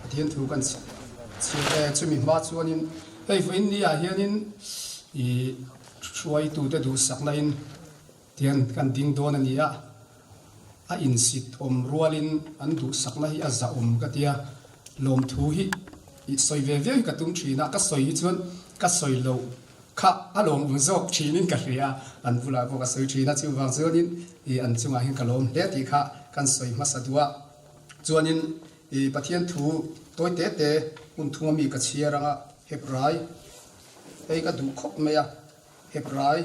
Pathian thu kan chhiar e. Chumi hma chuanin hei vawiin ni ah hianin ih hruaitute duhsakna in tian kan ding dawn a ni a, a insit awm rualin an duhsakna hi a zahawm ka tia, lawmthu hi ih sawi ve viau hi ka tum thin a, ka sawi hi chuan ka sawi loh Kha a lawmawm zawk thinin ka hria, an bulah pawh ka sawi thin a, chuvang chuanin ih an chungah hian ka lawm hle tih kha kan sawi hmasa duh a. Chuanin ih Pathian thu tawi te te hun thunga mi ka chhiar anga Hebrai hei ka duh khawp mai a, Hebrai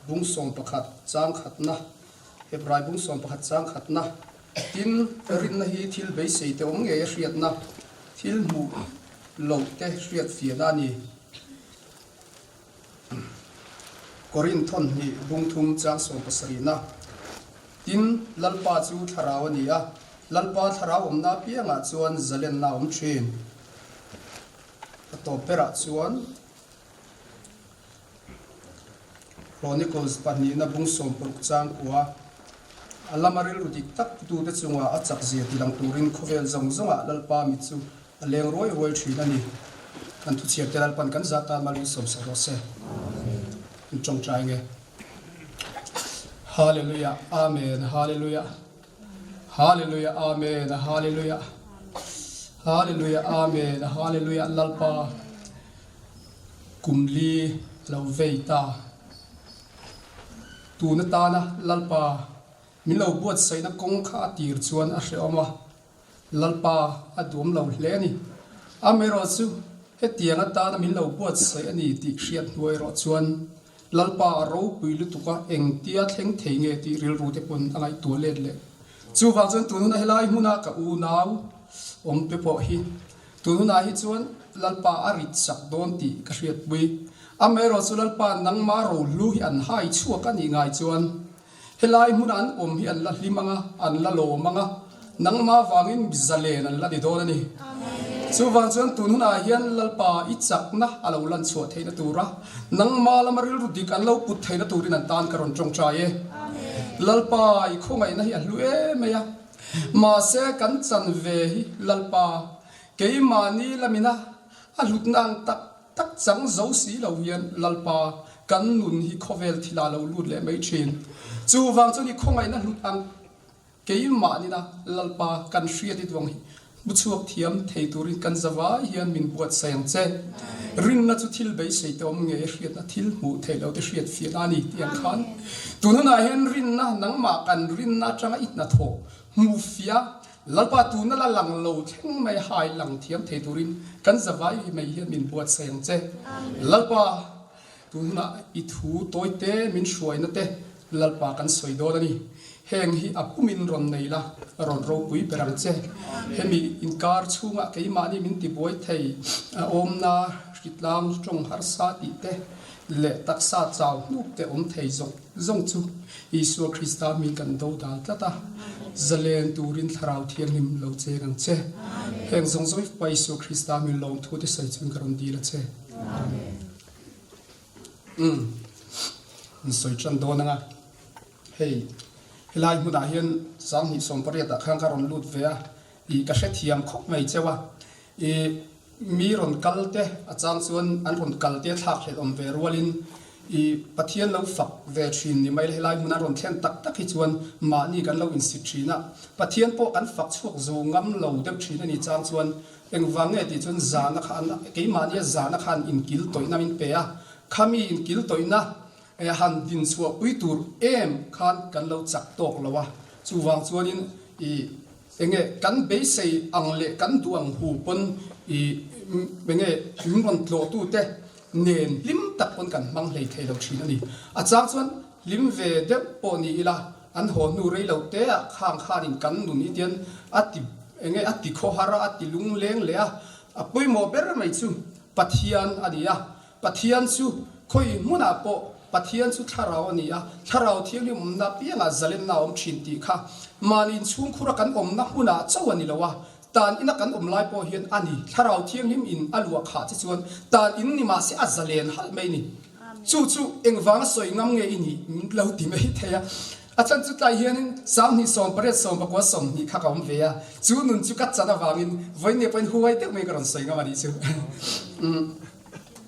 bung 11 chang khatna, Hebrai bung 11 chang khatna, tin rinna hi thil beisei te awm ngei a hriatna, thil hmuh loh te hriat fiahna a ni. Korinth thawnhnih bung thum chang 70na. Tin, Lalpa chu thlarau a ni a, Lalpa thlarau awmna apiangah chuan zalenna a awm thin. A tawp berah chuan Chronicles pahnihna bung 60 chang kua, A lama rilru dik tak putute chungah a chakzia tilang turin khawvel zawng zawngah Lalpa mit chu A leng ruai ruai thin a ni. Kan thuchhiar te Lalpan kan zah tan mal in sawmsak rawh se. In tawngtai nge. Hallelujah Amen Hallelujah Hallelujah Amen Hallelujah Hallelujah Amen Hallelujah Lalpa kumli lo vei ta tun atana Lalpa min lo buatsaihna kawng kha a tir chuan a hrehawm a. Lalpa a duam lo hle a ni. Amaherawh chu hetiang atana min lo buatsaih a ni tih hriat hnuai erawh chuan Lalpa a ropui lutuk a, engtia thleng thei nge tih rilru te pawn a ngaihtuah let leh. Chuvang chuan tun huna helai hmuna ka unau awm te pawh hi tun hunah hi chuan Lalpa a rit sak dawn tih ka hriatpui. Amaherawh chu Lalpa nangma rohlu hi an hai chhuak a nih ngai chuan Helai hmuna an awm hi an la hlim ang a, an la lawm ang a, nangmah vangin mi zalen an la ni dawn a ni. Chuvang chuan tun hunah hian Lalpa i chakna a lo lan chhuah theihna tura nangmah lama rilru dik an lo put theihna turin an tan ka rawn tawngtai e. Lalpa i khawngaihna hi a hlu em mai a, mahse kan chan ve hi Lalpa keimahni lamina a hlutna ang tak Tak chang zo si lo hian Lalpa kan nun hi khawvel thil ah lo lut leh mai thin. Chuvang chuan i khawngaihna hlut ang keimah nina Lalpa kan hriat i duang hi hmu chhuak thiam thei turin kan zavai hian min buatsaih ang che. Rinna chu thil beisei te awm nge hriatna thil hmuh theih lo te hriat fiahna a ni tih ang khan tun hunah hian rinna nangmah kan rinna atanga i hnathawh hmuh fiah Lalpa tuna la lang lo thleng mai hai lang thiam thei turin kan zavai mai hian min buatsaih ang che. Lalpa tuna i thu tawi te min hruaina te Lalpa kan sawi dawn a ni. Heng hi a pumin rawn nei la, rawn ropui ber ang che. Hemi inkar chhungah keimahni min tibuai thei a awmna hritlang tawng harsa tih te leh taksa chau hnuk te awm thei zawk Zawng chu Isua Krista mi kan do dal tlat a, zalen turin Thlarau Thianghlim lo cheng ang che. Heng zawng zawng i fapa Isua Krista mi lawmthu te sawi chuan ka rawn dil a che. Amen. Umm, an sawi tan dawn anga, hei helai hmunah hian 28 ah khan ka rawn lut ve a, ih ka hrethiam khawp mai cheu a, ih Mi rawn kal te a chang chuan an rawn kal te thlak hlelh awm ve rualin i Pathian lo fak ve thin ni mai la helai hmun an rawn thlen tak tak hi chuan mahni kan lo insit thin a, Pathian pawh kan fak chhuak zo ngam lo deuh thin a ni chang chuan engvang nge tih chuan zahna kha an keimahnia zahna khan inkil tawihna min pe a, khami inkil tawihna han din chhuah pui tur em khan kan lo chak tawk lo a, chuvang chuanin i Enge kan beisei ang leh kan duh ang hu pawn i enge min rawn tlawhtute nen hlim tak pawn kan hmang hlei thei lo thin a ni. A chang chuan hlim ve deuh pawh ni ila an haw hnu rei lo te ah khang khanin kan nun hi tian a ti enge a ti khawhar a, a ti lungleng leh a, a pawimawh ber mai chu Pathian a ni a. Pathian chu khawi hmunah pawh Pathian chu thlarau a ni a, thlarau thianghlim awmna apiangah zalenna a awm thin tih kha mahni inchhungkhura kan awmna hmunah chauh a ni lo a, tan ina kan awm lai pawh hian a ni. Thlarau thianghlim in a luah khah che chuan tan in ni mahse a zalen halh mai ni. Chu chu engvanga sawi ngam nge i nih min lo ti mai thei a. A chhan chu tlai hianin 28 19 20 kha ka awm ve a, chu nun chu ka chan avangin vawiin pawhin huai deuh mai ka rawn sawi ngam a nih chu.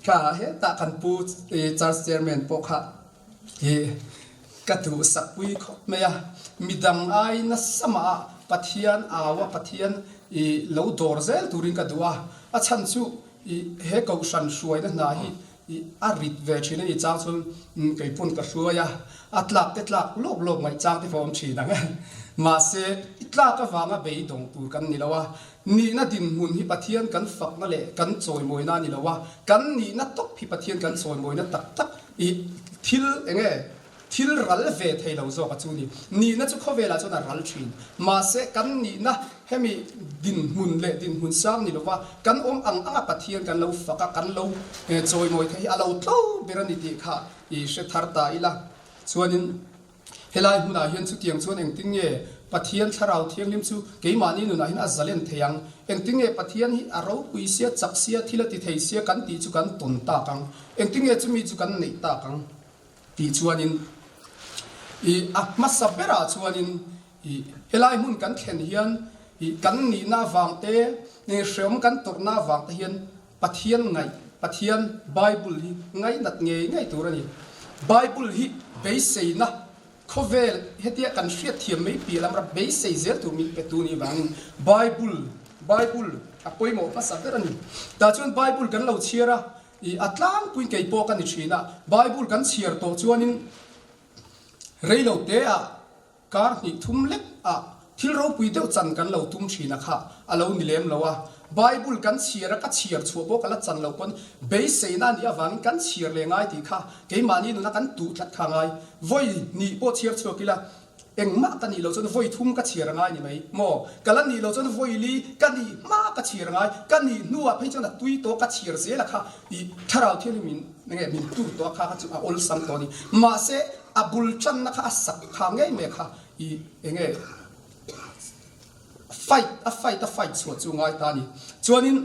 Kha hetah kan pu Church Chairman pawh kha hi ka duhsakpui khawp mai a, midang ai nasa mah a Pathian au a Pathian i lo dawr zel turin ka duh a, a chhan chu i he kohhran hruaina hna hi i a rit ve thin a ni chang chuan kei pawn ka hruai a, a tlak te tlak lawp lawp ngaih chang te pawh a awm thin ang e. Mahse i tlak avanga beidawng tur kan ni lo a, Nihna dinhmun hi Pathian kan fakna leh kan chawimawina a ni lo a, kan nihna tawp hi Pathian kan chawimawina tak tak i thil eng nge thil ral ve thei lo zawk a chu ni. Nihna chu khawvelah chuan a ral thin. Mahse kan nihna hemi dinhmun leh dinhmun sang ni lova kan awm ang anga Pathian kan lo fak a, kan lo chawimawi theih hi a lo tlo ber a ni tih kha i hre thar ta ila. Chuanin. Helai hmunah hian chutiang chuan engtin nge Pathian Thlarau Thianghlim chu keimahni nunah hian a zalen thei ang? Engtin nge Pathian hi a ropui sia, chak sia, thil a ti thei sia kan tih chu kan tawn tak ang? Engtin nge chumi chu kan neih tak ang? Tih chuanin i a hmasa berah chuanin i helai hmun kan thlen hian i kan nihna avang te, hreawm kan tawrhna avang te hian Pathian ngaih, Pathian Bible hi ngainat ngei ngei tur a ni. Bible hi beiseina khawvel hetia kan hriatthiam mai piah lam ram beisei zel tur min petu nih vangin Bible, Bible a pawimawh hmasa ber a ni. Tah chuan Bible kan lo chhiar a, ih a tlangpuiin kei pawh ka ni thin a, Bible kan chhiar tawh chuanin reilo te ah Kar hnih thum lek ah thil ropui deuh chan kan lo tum thin a kha a lo ni lem lo a, Bible kan chhiar a ka chhiar chhuah pawh ka la chan lo pawn beiseina a nih avangin kan chhiar leh ngai tih kha keimahni nuna kan tuh tlat kha ngai. Vawi hnih pawh chhiar chhuak ila engmah ka nih loh chuan vawi thum ka chhiar a ngai ni mai maw? Ka la nih loh chuan vawi li ka nih hma ka chhiar a ngai, ka nih hnuah phei chuan a tui tawh ka chhiar zel a kha i thlarau thianghlim in enge min tur tawh a kha kha chu a awlsam tawh a ni. Mahse A bul tanna kha a sak kha ngei mai kha i enge fight a fight a fight chhuah chu ngai ta a ni. Chuanin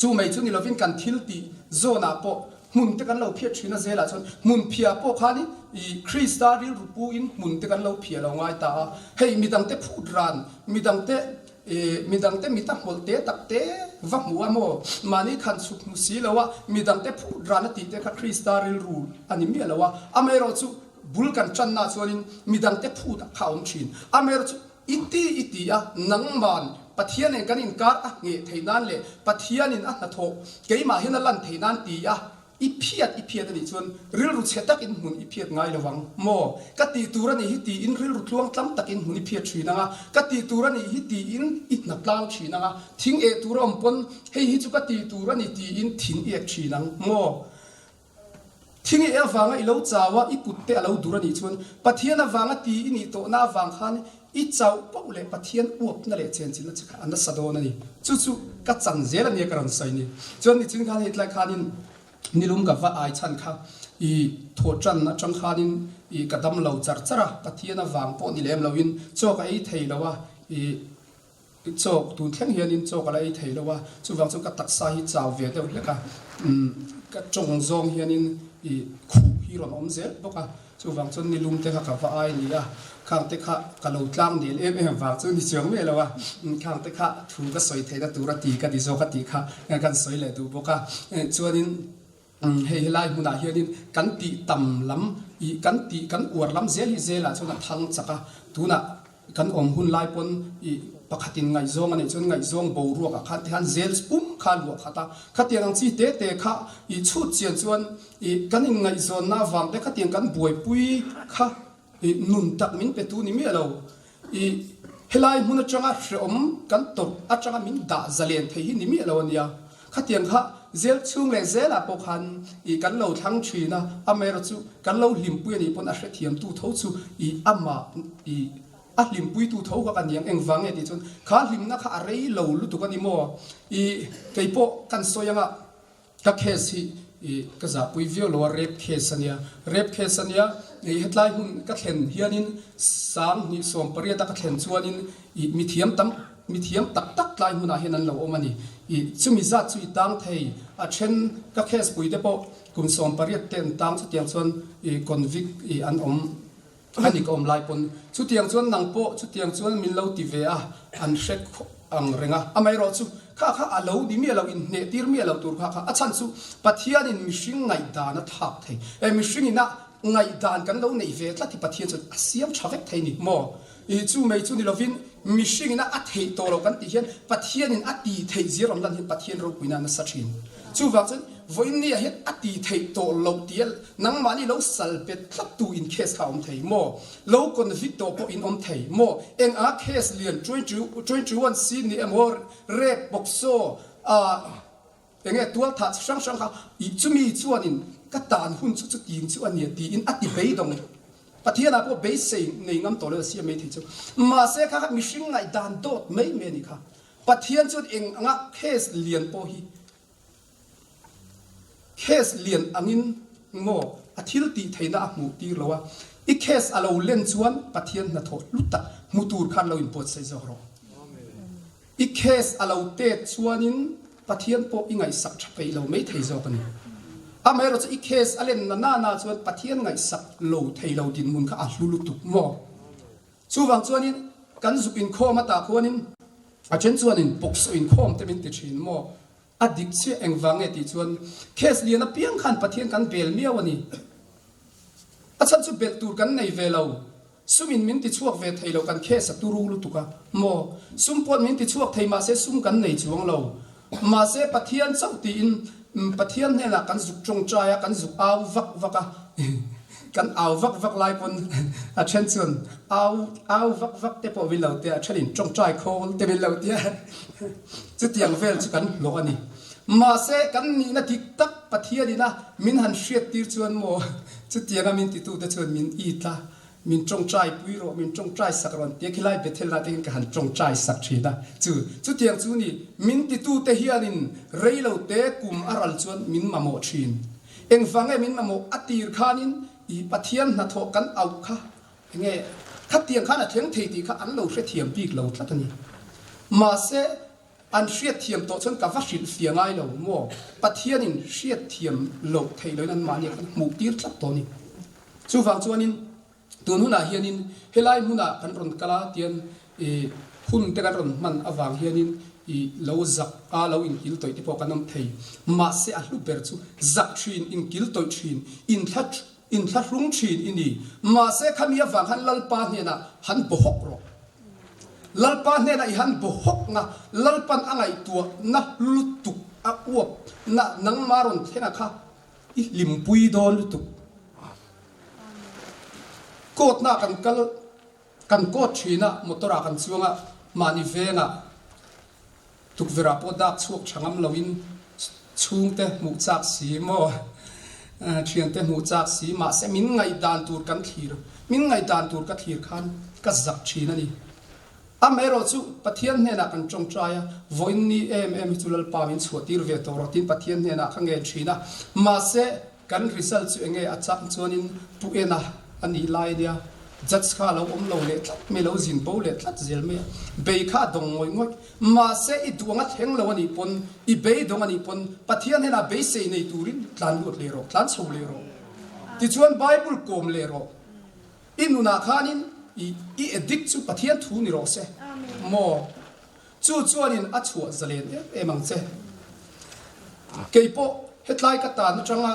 chu mai chu ni lovin kan thil tih zawnah pawh hmun te kan lo phiat thin a zelah chuan hmun phiah pawh khan i Krista rilru pu in hmun te kan lo phiah lo ngai ta a. Hei midangte phut ran midangte I midangte mit a hmawlh te tak te va hmu a maw? Mahni khan chhuk hmu si lo a, midangte phut ran a tih te kha Krista rilru a ni miah lo a. Amaherawhchu bul kan tanna chuanin midangte phut a kha awm thin. Amaherawhchu i ti i ti a, nangman Pathian nen kan inkar a ngheh theih nan leh Pathianin a hnathawh keimah hian a lan theih nan ti a, I phiat i phiat a nih chuan rilru chhe takin hmun i phiat ngai lo ang maw? Ka tih tur a nih hi tiin rilru tluang tlam takin hmun i phiat thin ang a, ka tih tur a nih hi tiin i hna tlang thin ang a, thing eh tur a awm pawn hei hi chu ka tih tur a ni tiin thing i ek thin ang maw? Thing i eh avanga i lo chau a, i kut te a lo dur a nih chuan Pathian avanga ti i nih tawhna avang khan I chauh poh leh Pathian uapna leh chenchilhna che kha a nasa dawn a ni. Chu chu ka chan zel a nia ka rawn sawi ni. Chuan nichin khan hei tlai khanin nilum ka va ai chhan kha i thawhtan atang khanin i ka dam lo char char a, Pathian avang pawh ni lem loin chaw ka ei thei lo a, i chaw tun thleng hianin chaw ka la ei thei lo a, chuvang chuan ka taksa hi chau ve deuh hlek a, ka tawng zawng hianin i khuh hi rawn awm zel bawk a. Chuvang chuan nilum te kha ka va ai ni a, khang te kha ka lo tlang nel em em vang chu ni chuang miah lo a, khang te kha thu ka sawi theihna tur a ti ka ti zawk a tih kha kan sawi leh duh bawk a. Chuanin hei helai hmunah hianin kan tih tam lam ih kan tih kan uar lam zel hi zelah chuan a thang chak a, tunah Kan awm hun lai pawn i pakhatin ngaihzawng a neih chuan ngaihzawng boruakah khan tikhan zel pum kha a luah khat a. Khatiang ang chi te te kha i chhut chian chuan i kan inngaihzawnna avang te khatiang kan buaipui kha i nun tak min petu ni miah lo. I helai hmun atanga hreawm kan tawrh atanga min dah zalen thei hi ni miah lo a nia. Khatiang kha zel chhung leh zelah pawh khan i kan lo thlang thin a, amaherawh chu kan lo hlimpui a nih pawn a hrethiamtu tho chu i amah i a hlimpuitu tho kha ka niang engvang nge tih chuan kha hlimna kha a rei lo lutuk a ni maw? I kei pawh kan sawi anga ka case hi i ka zahpui viau lo a, rape case a nia, rape case a nia i hetlai hmun ka thlen hianin 2018 a ka thlen chuanin i mithiam tam Mithiam tak tak tlai hmunah hian an lo awm a ni. I chumi zat chu i tang thei. A then ka case pui te pawh kum 18 te an tang chutiang chuan i convict i an awm. A ni ka awm lai pawn chutiang chuan nang pawh chutiang chuan min lo ti ve a, an hre ang reng a. Amaherawhchu kha kha a lo ni miah lo, inhneh tir miah lo tur kha kha a chhan chu Pathianin mihring ngaihdan a thlak thei. E mihringin a ngaihdan kan lo neih ve tlat hi Pathian chuan a siam tha vek thei ni maw? I chu mai chu ni lovin mihringin a a theih tawh lo kan tih hian Pathianin a tih theih zir awm lan hian Pathian ropuina a nasa thin. Chuvang chuan vawiin ah hian a tih theih tawh loh tia nangmahni lo sal pet tlat tu in case kha a awm thei maw? Lo convict tawh pawh in awm thei maw? Eng anga case lian 21 C ni emaw rape bawksaw ah Enge tualthah chi hrang hrang kha ih chumi chuanin ka tan hun chu chutiang chu a nia tiin a ti beidawng. Pathianah pawh beisei nei ngam tawh lo a siam mai thei chu. Mahse kha kha mihring ngaihdan dawt mai mai a ni kha. Pathian chuan eng anga case lian pawh hi case lian angin maw a thil tih theihna a hmuh tir lo a. I case a lo len chuan Pathian hnathawh hlu tak hmu tur khan lo inbuatsaih zawk rawh. I case a lo pek chuanin Pathian pawh i ngaihsak tha peih lo mai thei zawk a ni. Amaherawh chu i case a len na nana chuan Pathian ngaihsak lo thei lo dinhmun kha a hlu lutuk maw? Chuvang chuanin kan zuk inkhawm atah khuanin a then chuanin pawksawh inkhawm te min ti thin maw? A dik chiah engvang nge tih chuan case lian apiang khan Pathian kan bel miau a ni. A chhan chu belh tur kan nei ve lo. Sumin min ti chhuak ve thei lo kan case a turu lutuk a maw? Sum pawh min ti chhuak thei mahse sum kan nei chuang lo. Mahse Pathian chauh tiin Pathian hnenah kan zuk tawngtai a, kan zuk au vak vak a, kan au vak vak lai pawn a then chuan au au vak vak te pawh min lo tia, a thenin tawngtai khawl te min lo tia, chutiang vel chu kan hlawh a ni. Mahse kan nihna dik tak Pathianina min han hriattir chuan maw chutianga min titute chuan min it a, Min tawngtai pui rawh, min tawngtai sak rawh an ti a, khilai Bethel ah te hian ka han tawngtai sak thin a. Chu, chutiang chu ni, min titute hianin reilote kum a ral chuan min mamawh thin. Engvang nge min mamawh? A tir khanin i Pathian hnathawh kan auh kha enge khatiang khan a thleng thei tih kha an lo hrethiam bik lo tlat a ni. Mahse, an hriatthiam tawh chuan ka va hrilhfiah ngai lo maw? Pathianin hriatthiam loh theih loin anmahni khan hmuh tir tlat tawh a ni. Chuvang chuanin tun hunah hianin helai hmunah kan rawn kal a tian i hun te kan rawn hman avang hianin i lo zak a lo inkil tawih te pawh kan awm thei. Mahse a hlu ber chu zak thin, inkil tawih thin, inthla inthlahrung thin i ni. Mahse khami avang khan Lalpa hnenah han bawhawk rawh. Lalpa hnenah i han bawhawk nga Lalpan a ngaihtuahna lutuk a uap na nangma rawn thlenga kha I hlimpui dawn lutuk. Court-na kan kal, kan court thin a, motor-ah kan chuang a, mahni vengah tukverh-ah pawh dak chhuak tha ngam loin chhungte hmuh chak si maw, thiante hmuh chak si, mahse min ngaihdan tur kan thlir, min ngaihdan tur ka thlir khan ka zak thin a ni. Amaherawh chu Pathian hnenah kan tawngtai a, vawiin ni em em hi chu Lalpa min chhuahtir ve tawh rawh tiin Pathian hnenah ka ngen thin a. Mahse, kan result chu enge a chang chuanin pu ena a nih lai ania, judge kha a lo awm lo leh tlat mai, lo zin bo leh tlat zel mai a, bei kha a dawng ngawih ngawih. Mahse, i duh anga thleng lo a nih pawn, i beidawng a nih pawn Pathian hnenah beisei nei turin tlan lut leh rawh, tlan chho leh rawh. Tichuan Bible kawm leh rawh. I nunah khanin i i addict chu Pathian thu ni rawh se maw? Chu chuanin a chhuah zalen em em ang che. Kei pawh hetlai ka tan atanga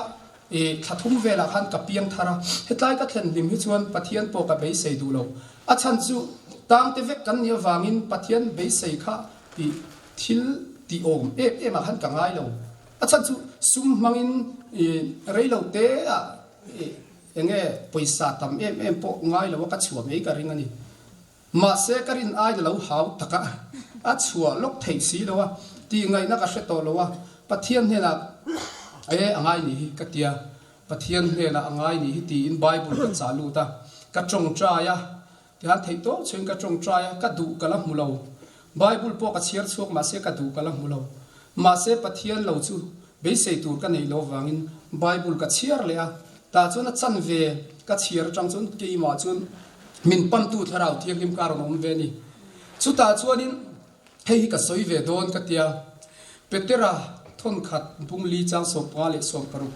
i thla thum velah khan ka piang thar a, hetlai ka thlen hlim hi chuan Pathian pawh ka beisei duh lo. A chhan chu tangte vek kan nih avangin Pathian beisei kha i thil tih awm em em ah khan ka ngai lo. A chhan chu sum hmangin i reilo te ah i Enge pawisa tam em em pawh ngai lo a ka chhuah mai ka ring a ni. Mahse ka rin aina lo hau tak a, a chhuah lawk theih si lo a, tih ngaihna ka hre tawh lo a, Pathian hnenah e a ngai ni hi ka tia, Pathian hnenah a ngai ni hi tiin Bible ka chah lut a, ka tawngtai a, Tihian theih tawk chuan ka tawngtai a, ka duh ka la hmu lo. Bible pawh ka chhiar chhuak mahse ka duh ka la hmu lo. Mahse Pathian lo chu beisei tur ka neih loh avangin Bible ka chhiar leh a, tah chuan a chanve ka chhiar atang chuan keimah chuan min pantu Thlarau Thianghlim ka rawn awm ve a ni. Chutah chuanin hei hi ka sawi ve dawn ka tia, Petera thawnkhat bungli chang 56.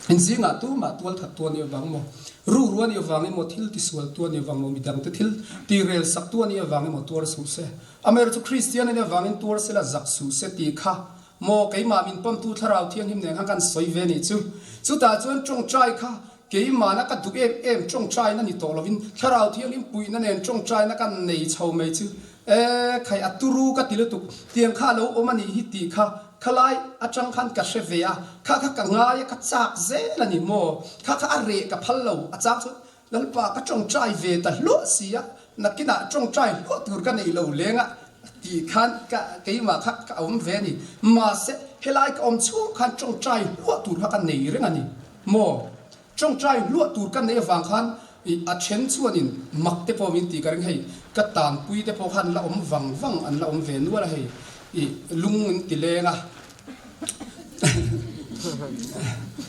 In zingah tumah tual that tu a nih avang emaw, ruru a nih avang emaw, thil tisual tu a nih avang emaw, midangte thil tirel sak tu a nih avang emaw tuar suh se. Amaherawhchu Kristian a nih avangin tuar sela zak suh se tih kha maw keimah min pawmtu Thlarau Thianghlim nen khan kan sawi ve nih chu. Chutah chuan tawngtai kha keimahna ka duh em em tawngtaina ni tawh lovin Thlarau Thianghlim puihna nen tawngtaina kan nei chho mai chu e khai a turu ka ti lutuk tiang kha a lo awm a nih hi tih kha khalai atang khan ka hre ve a, kha kha ka ngai a ka chak zel a ni maw? Kha kha a reh ka phal lo a chang chuan Lalpa ka tawngtai ve ta hluah si a, nakinah tawngtai hluah tur ka nei lo leng a tih khan ka keimah kha ka awm ve a ni. Mahse helai ka awm chhung khan tawngtai hluah tur kha ka nei reng a ni maw? Tawngtai hluah tur ka nei avang khan i a then chuanin mak te pawh min tih ka ring hei, ka tanpui te pawh khan la awm vang vang an la awm ve nual a hei, i lung min ti leng a.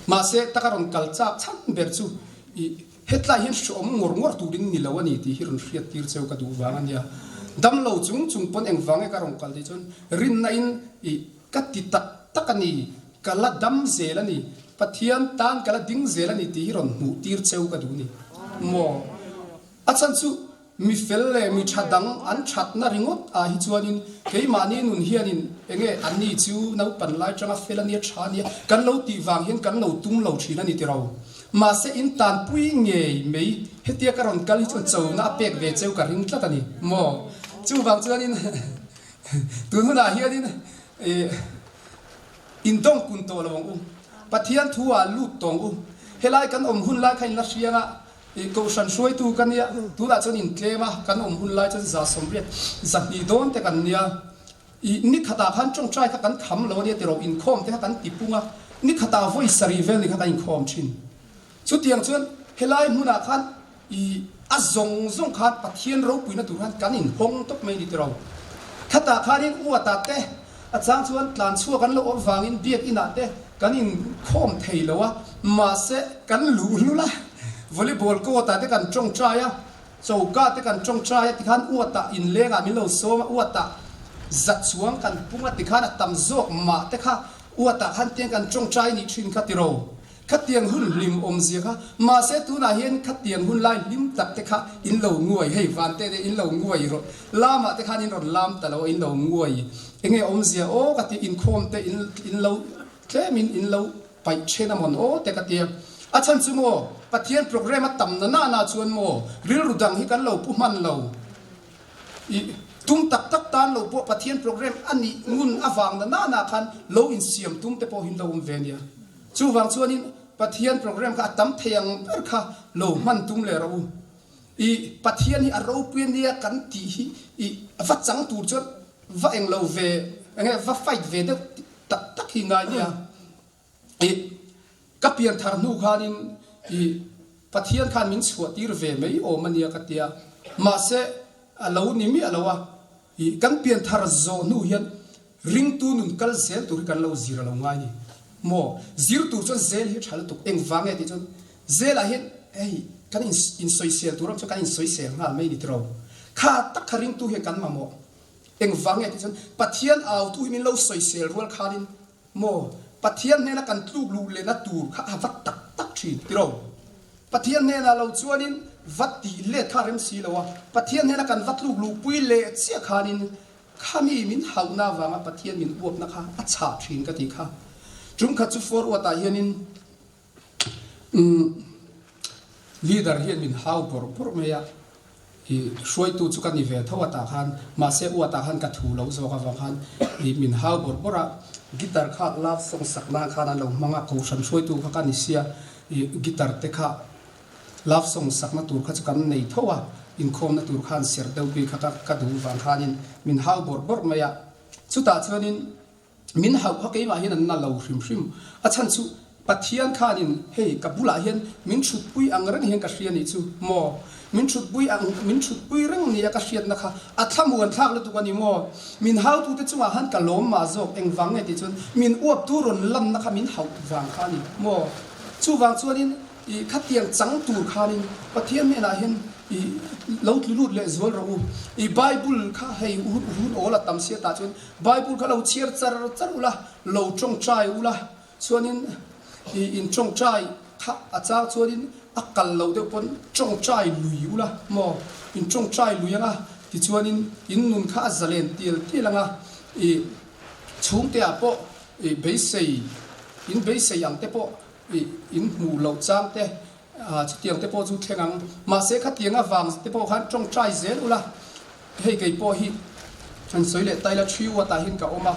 Mahse taka rawn kal chak chhan ber chu i hetlai hian hreawm ngawr ngawr turin ni lo a ni tih hi rawn hriat tir cheu ka duh vang a nia. Damlo chung chung pawn engvang nge ka rawn kal tih chuan rinna in i ka ti tak tak a ni, ka la dam zel a ni, Pathian tan ka la ding zel a ni tih hi rawn hmuh tir cheu ka duh ni maw? A chhan chu mi fel leh mi tha dang an thatna ringawt ah hi chuanin keimahni nun hianin enge anni chu naupan lai tanga fel a nia tha a nia kan lo tih vang hian kan lo tum lo thin a ni tiro. Mahse in tanpui ngei mai hetia ka rawn kal hi chuan chona a pek ve cheu ka ring tlat a ni maw? Chuvang chuanin tun hunah hianin ih Indawng kun tawh lo ang u. Pathian thu ah lut tawng u. Helai kan awm hun lai kha in la hriang a, i kohhran hruaitu ka nia, tunah chuan in tlem a, kan awm hun lai chuan 180, 200 dawn te kan nia. I ni khatah khan tawngtai kha kan kham lo a nia tiraw, inkhawm te kha kan ti pung a, ni khatah vawi sarih vel ni kha kan inkhawm thin. Chutiang chuan helai hmunah khan i a zawng zawng khan Pathian ropuina tur khan kan inhawng tawp mai ni tiraw. Khatah khanin uatah te a chang chuan tlan chhuak an lo awm vangin biakinah te kan inkhawm thei lo a, mahse kan luhlul a, volleyball court ah te kan tawngtai a, choka te kan tawngtai a tikhan uatah inlengah min lo sawm a, uatah za chuang kan pung a tikhan a tam zawk mah te kha uatah khan tiang kan tawngtai nih thin kha tiraw. Khatiang hun hlim awmzia kha, mahse tunah hian khatiang hun lai hlim tak te kha in lo nguai, hei vante te in lo nguai rawh, lamah te khan in rawn lam ta lo a, in lo nguai, enge awmzia aw ka ti, inkhawm te in in lo tlemin in lo paih then a mawn aw te ka tia, a chhan chu maw Pathian programme a tam na nana chuan maw rilru dang hi kan lo pu hman lo. I tum tak tak tan lo pawh Pathian program a nih ngun avang na nana khan lo insiam tum te pawh hin lo awm ve nia. Chuvang chuanin Pathian program kha a tam thei ang ber kha lo hman tum leh rawh u. I Pathian hi a ropui a nia kan tih hi i va chang tur chuan va englo ve enge va fight ve deuh tak tak hi ngai nia. I ka pian thar hnu khanin i Pathian khan min chhuah tir ve mai awm a nia ka tia. Mahse a lo ni miah lo a, i kan pian thar zawh hnu hian ringtu nun kal zel tur hi kan lo zir a lo ngai ni maw? Zir tur chuan zel hi tha lutuk engvang nge tih chuan zelah hian hei kan insawisel tur ang chuan kan insawisel nghal mai ni tiraw? Kha tak kha ringtu hian kan mamawh engvang nge tih chuan Pathian autu hi min lo sawisel rual khanin Maw? Pathian hnena kan tluk luh lehna tur kha a va tak tak thin tiraw? Pathian hnenah lo chuanin va tih let kha a rem si lo a, Pathian hnena kan va tluk luhpui leh chiah khanin khami min hauhna avanga Pathian min uapna kha a chhah thin ka tih kha. Tum khat chu forward ah hianin umm leader hian min hau bawrh bawrh mai a, I hruaitu chu ka ni ve tho a tah khan, mahse u a tah khan ka thu lo zawk avang khan i min hau bawrh bawrh a, guitar kha love song sak nan khan an lo hmang a, kohhran hruaitu kha ka ni sia, i guitar te kha love song sakna tur kha chu kan nei tho a, inkhawmna tur khan serh deuh bik kha ka duh vang khanin min hau bawrh bawrh mai a, chutah chuanin Min hauh kha keimah hian an na lo hrim hrim. A chhan chu Pathian khanin hei ka bulah hian min thutpui ang reng hian ka hria nih chu maw? Min thutpui ang min thutpui reng nia ka hriatna kha a thlamuan thlak lutuk a ni maw? Min hautute chungah khan ka lawm mah zawk engvang nge tih chuan min uaptu rawn lanna kha min hauh vang kha a ni maw? Chuvang chuanin i khatiang chang tur khanin Pathian hnenah hian i lo tlu lut leh zual rawh u. I Bible kha hei hun awl a tam sia tah chuan Bible kha lo chhiar char char ula, lo tawngtai ula, chuanin. I in tawngtai kha a chang chuanin a kal lo deuh pawn tawngtai lui ula maw? In tawngtai lui anga tichuanin in nun kha a zalen tial tial anga i chhungte ah pawh i beisei in beisei ang te pawh i in hmuh loh chang te chutiang te pawh chu thleng ang. Mahse khatiang avang te pawh khan tawngtai zel ula hei kei pawh hi an sawi leh taila thi uatah hian ka awm a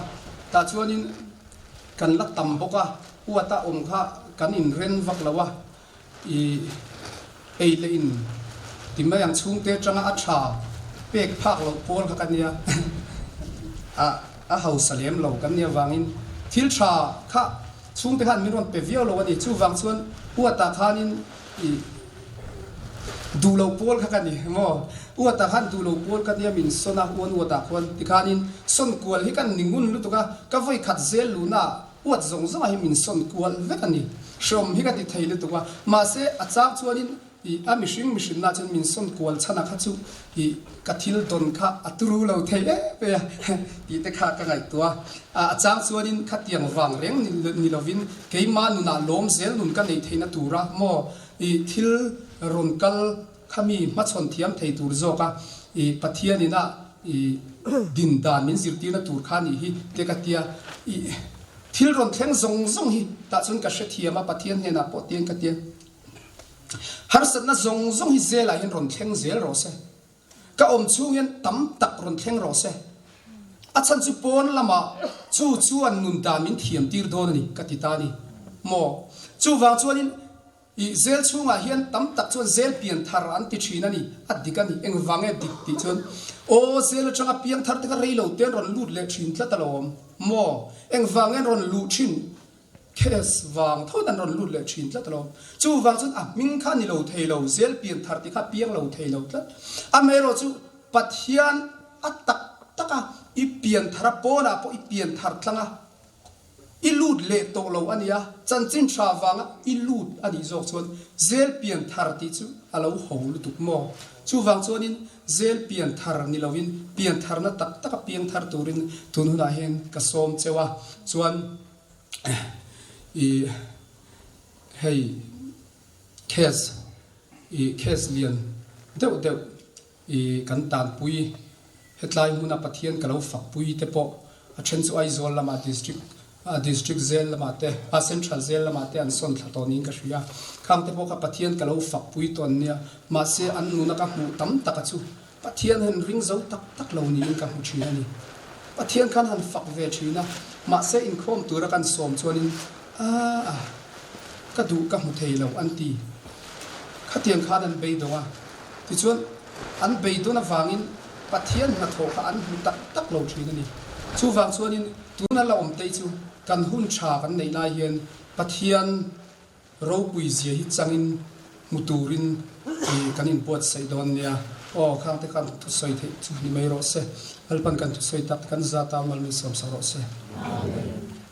tah chuanin Kan la tam bawk a, uata awm kha kan inren vak lo a, i ei leh in ti mai ang chhungte atanga a tha pek phak loh pawl kha ka nia, a a hausa lem lo kan nia vangin thil tha kha chhungte khan min rawn pe viau lo a ni, chuvang chuan uatah khanin I duh lo pawl kha ka ni maw? Uatah khan duh lo pawl ka nia min sawn a, uan uatah khuan tikhanin sawn kual hi kan ni ngun lutuk a, ka vawi khat zel luhna ah uat zawng zawng ah hi min sawn kual vek a ni. Hreawm hi ka ti thei lutuk a, mahse a chang chuanin i a mihring mihrinna chuan min sawn kual chhan a kha chu i ka thil dawn kha a turu lo thei em em a tih te kha ka ngaihtuah a. A chang chuanin khatiang vang reng ni lovin keimah nunah lawm zel nun ka neih theihna tura maw i thil rawn kal kha mi hmachhawn thiam thei tur zawka i Pathianin a i din dan min zirtirna tur kha nih hi te ka tia. I thil rawn thleng zawng zawng hi tah chuan ka hrethiam a, Pathian hnenah pawh tiang ka tia. Harsatna zawng zawng hi zelah hian rawn thleng zel rawh se. Ka awm chhung hian tam tak rawn thleng rawh se. A chhan chu pawn lamah chu chuan nun dan min thiam tir dawn a ni ka ti ta a ni maw? Chuvang chuanin i zel chhungah hian tam tak chuan zel pian thar an ti thin a ni, a dik a ni. Engvang nge dik tih chuan aw zel atanga piang thar te kha rei lo te an rawn lut leh thin tlat alawm maw? Engvang nge an rawn luh thin? Case vang tho dan rawn lut leh thin tlat alawm. Chuvang chuan a hming kha ni lo thei lo, zel pian thar tih kha piang lo thei lo tlat. Amaherawh chu Pathian a tak tak a, i pian thar a pawnah pawh i pian thar tlang a, i lut leh tawh lo a nia, chanchin tha vanga i lut a nih zawk chuan zel pian thar tih chu a lo ho lutuk maw? Chuvang chuanin zel pian thar ni loin pian tharna tak tak a piang thar turin tun hunah hian ka sawm cheu a, chuan I hei case i case lian deuh deuh i kan tanpui hetlai hmuna Pathian ka lo fakpui te pawh a then chu Aizawl lamah district district zel lamah te a central zel lamah te an sawn thla tawh niin ka hria khang te pawh kha Pathian ka lo fakpui tawh an nia mahse an nuna ka hmuh tam taka chu Pathian han ring zo tak tak lo niin ka hmu thin a ni. Pathian khan han fak ve thin a, mahse inkhawm tura kan sawm chuanin aah ka duh ka hmu thei lo an ti. Khatiang khan an beidawng a, tichuan an beidawn avangin Pathian hnathawh kha an hmu tak tak lo thin a ni. Chuvang chuanin tuna la awm tei chu kan hun tha kan neih lai hian Pathian Ropui zia hi changin hmu turin kan inbuatsaih dawn nia. Aw, khangte khan thusawi theih chu ni mai rawh se. Lalpan kan thusawi tak te kan zat a, malmin sawmsak rawh se. Amen.